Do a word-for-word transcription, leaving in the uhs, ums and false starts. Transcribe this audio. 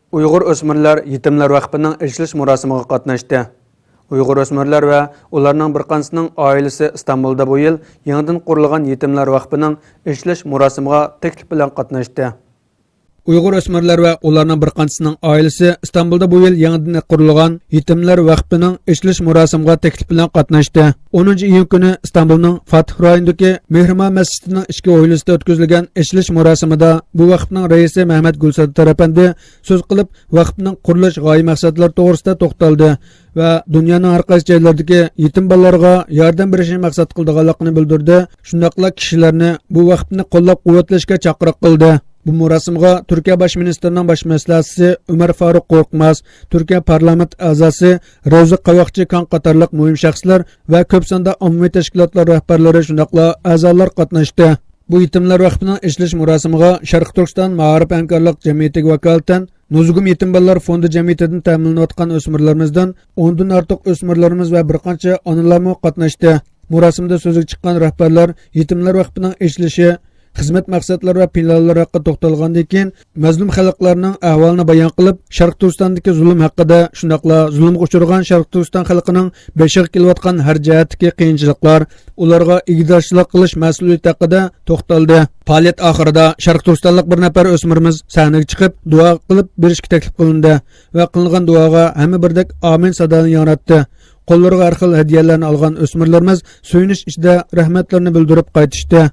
ئۇيغۇر ئۆسمۈرلەر يېتىملەر ۋەقپىنىڭ ئېچىلىش مۇراسىمىغا قاتناشتى. ئۇيغۇر ئۆسمۈرلەر ۋە ئۇلارنىڭ بىر قانچىسىنىڭ ئائىلىسى ئىستانبۇلدا بۇ يىل يېڭىدىن قۇرۇلغان يېتىملەر ۋەقپىنىڭ ئېچىلىش مۇراسىمىغا تەكلىپ بىلەن قاتناشتى. ئۇيغۇر ئۆسمۈرلەر ۋە ئۇلارنىڭ بىر قانچىسىنىڭ ئائىلىسى ئىستانبۇلدا بۇ يىل يېڭىدىن قۇرۇلغان يېتىملەر ۋەقپىنىڭ ئېچىلىش مۇراسىمىغا تەكلىپ بىلەن قاتناشتى. ئونىنچى ئىيۇن كۈنى ئىستانبۇلنىڭ فاتىھ رايونىدىكى مېھرىمام مەسچىتىنىڭ ئىچكى ھويلىسىدا ئۆتكۈزۈلگەن ئېچىلىش مۇراسىمىدا بۇ ۋەقىپنىڭ رەئىسى مەھمەت گۈلسەددار ئەپەندى سۆز قىلىپ، ۋەقىپنىڭ قۇرۇلۇش غايە مەقسەتلىرى توغرىسىدا توختالدى ۋە دۇنيانىڭ ھەر قايسى جايلىرىدىكى يېتىم بالىلارغا ياردەم بېرىشنى مەقسەت قىلىدىغانلىقىنى بىلدۈردى. شۇنداقلا كىشىلەرنى بۇ ۋەقىپنى قوللاپ قۇۋۋەتلەشكە چاقىرىق قىلدى. بۇ مۇراسىمغا تۈركىيە باش مىنىستىرىنىڭ باش مەسلىھەتچىسى ئۆمەر فاروق قورقماز، تۈركىيە پارلامېنت ئەزاسى رەۋزى قاۋاقچى كان قاتارلىق مۇھىم شەخسلەر ۋە كۆپ ساندا ئاممىۋى تەشكىلاتلار رەھبەرلىرى، شۇنداقلا ئەزالار قاتناشتى. بۇ يېتىملەر ۋەقپىنىڭ ئېچىلىش مۇراسىمىغا شەرقىي تۈركىستان مائارىپ ھەمكارلىق جەمئىيىتىگە ۋاكالىتەن نۇزۇگۇم يېتىم بالىلار فوندى جەمئىيىتىدىن تەمىنلىنىۋاتقان ئۆسمۈرلىرىمىزدىن ئوندىن ئارتۇق ئۆسمۈرلىرىمىز ۋە بىر قانچە ئانىلارمۇ قاتناشتى. مۇراسىمدا سۆزگە چىققان رەھبەرلەر يېتىملەر ۋەقپىنىڭ ئېچىلىشى، خىزمەت مەقسەتلىرى ۋە پىلانلىرى ھەققىدە توختالغاندىن كېيىن، مەزلۇم خەلقلەرنىڭ ئەھۋالىنى بايان قىلىپ، شەرقىي تۈركىستاندىكى زۇلۇم ھەققىدە، شۇنداقلا زۇلۇمغا ئۇچرىغان شەرقىي تۈركىستان خەلقىنىڭ بېشىغا كېلىۋاتقان ھەر جەھەتتىكى قىيىنچىلىقلار، ئۇلارغا ئىگىدارچىلىق قىلىش مەسئۇلىيىتى ھەققىدە توختالدى. پائالىيەت ئاخىرىدا شەرقىي تۈركىستانلىق بىر نەپەر ئۆسمۈرىمىز سەھنىگە چىقىپ، دۇئا قىلىپ بېرىشكە تەكلىپ قىلىندى ۋە قىلىنغان دۇئاغا ھەممە بىردەك ئامىن سادانى ياڭراتتى. قوللىرىغا ھەر خىل ھەدىيەلەرنى ئالغان ئۆسمۈرلىرىمىز سۆيۈنۈش ئىچىدە رەھمەتلىرىنى بىلدۈرۈپ قايتىشتى.